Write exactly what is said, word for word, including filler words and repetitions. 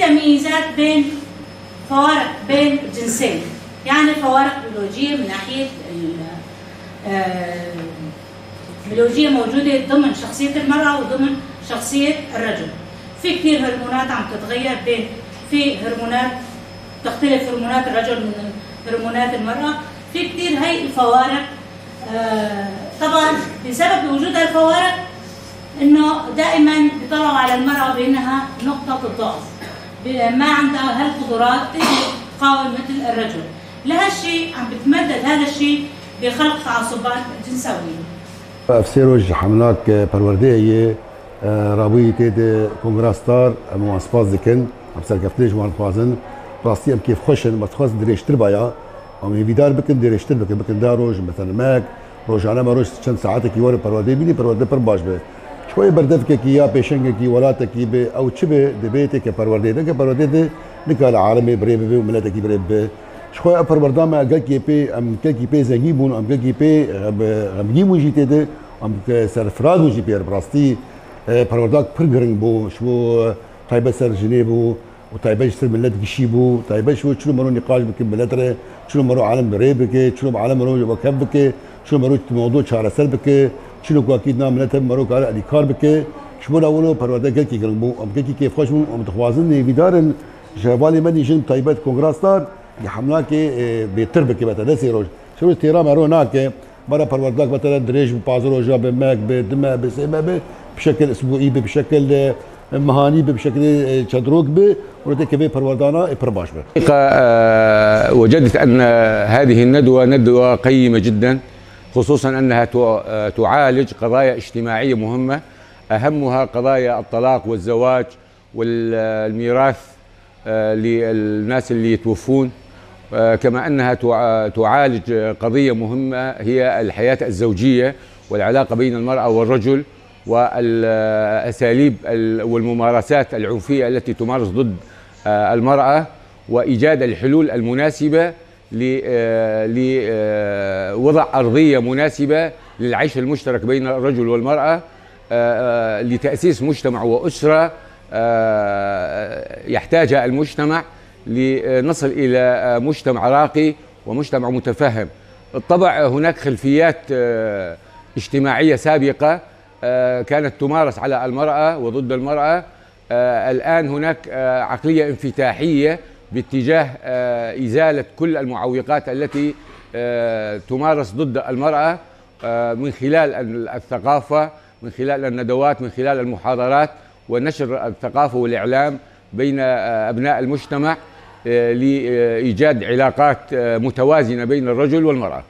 تمييزات بين فوارق بين جنسين، يعني فوارق بيولوجية من ناحية ال- آه، بيولوجية موجودة ضمن شخصية المرأة وضمن شخصية الرجل. في كتير هرمونات عم تتغير بين، في هرمونات تختلف هرمونات الرجل من هرمونات المرأة. في كتير هاي الفوارق، آه، طبعًا بسبب وجود هالفوارق إنه دائمًا بيطلعوا على المرأة بأنها نقطة الضعف، ب- ما عندها هالقدرات تقاوم مثل الرجل. لهالشي عم بتمدد هذا الشيء بخلق تعصبات جنسوية. Ev sê roj hemnak, e, perwerdeyê ye, e, rabûyî tê de Kongra Star, em wan spas dikin, em serkeftinê ji wan dixwazin. Rastî em kêfxweş in, me dixwest dirêjtir baya. Em hêvîdar bikin, dirêjtir bikin, bikin da roj, mesela mek, rojane me roj çend saetekî were perwerdeyê bînî, perwerde pir baş be. Ji xwe yê berdevkekî ya pêşengekî welatekî be, ew çi be, divê têke perwerdeyê. Neke perwerdeyê de nikare alemê bi rê bibe û miletekî bi rê bibe. Ji xwe ev perwerda me gelkî pê, em gelkî pê zengîn bûn, em gelkî pê, e, bi xemgîn bûn jî tê de, em ke serfiraz bûn jî pê re. Bi rastî, e, perwerdak pir giring bû, ji bo, e, taybet ser jinê bû û taybet ji ser milet gişî bû, taybet ji bo çilo mero nîqaş bike milet re, çilo mero alem bi rê bike, çilo alem mero wekef bike, çilo mero mewdu çareser bike, çilo ku akî na milet hebe mero kare alîkar bike. Ji bo na wilo perwerde gelkî giring bû, em gelkî kêfxweş bûn, em dixwazin hêvîdar in ji hevalê me dî jin taybet Kongra Star, Hemnakê, e, bêtir bike, bete ne sê roj. Sê roj têra me ro nake. Mara perwerdak bete ne dirêj bi, pazdeh roja bi, mek bi, dime bi, sême bi, bi şekil isbûî bi, bi şekil, e, mehanî bi, bi şekil, e, çedrok bi. Û têke vê perwerdana, e, pir baş bi. الحقيقة، آه، وجدت أن هذه الندوة ندوة قيمة جدًا، خصوصًا أنها تع-، تعالج قضايا اجتماعية مهمة، أهمها قضايا الطلاق والزواج والميراث، آه، للناس اللي يتوفون، آه، كما أنها تع-، تعالج قضية مهمة هي الحياة الزوجية والعلاقة بين المرأة والرجل والأساليب ال-، والممارسات العنفية التي تمارس ضد، آه، المرأة، وإيجاد الحلول المناسبة ل-، آه، ل-، آه، وضع أرضية مناسبة للعيش المشترك بين الرجل والمرأة، آه، آه، لتأسيس مجتمع وأسرة، آه، يحتاجها المجتمع لنصل إلى، آه، مجتمع راقي ومجتمع متفهم. بالطبع هناك خلفيات، آه، اجتماعية سابقة، آه، كانت تمارس على المرأة وضد المرأة. آه، الآن هناك، آه، عقلية انفتاحية باتجاه، آه، إزالة كل المعوقات التي، آه، تمارس ضد المرأة، آه، من خلال ال-، الثقافة، من خلال الندوات، من خلال المحاضرات، ونشر الثقافة والإعلام بين، آه، أبناء المجتمع، آه، لإيجاد علاقات، آه، متوازنة بين الرجل والمرأة.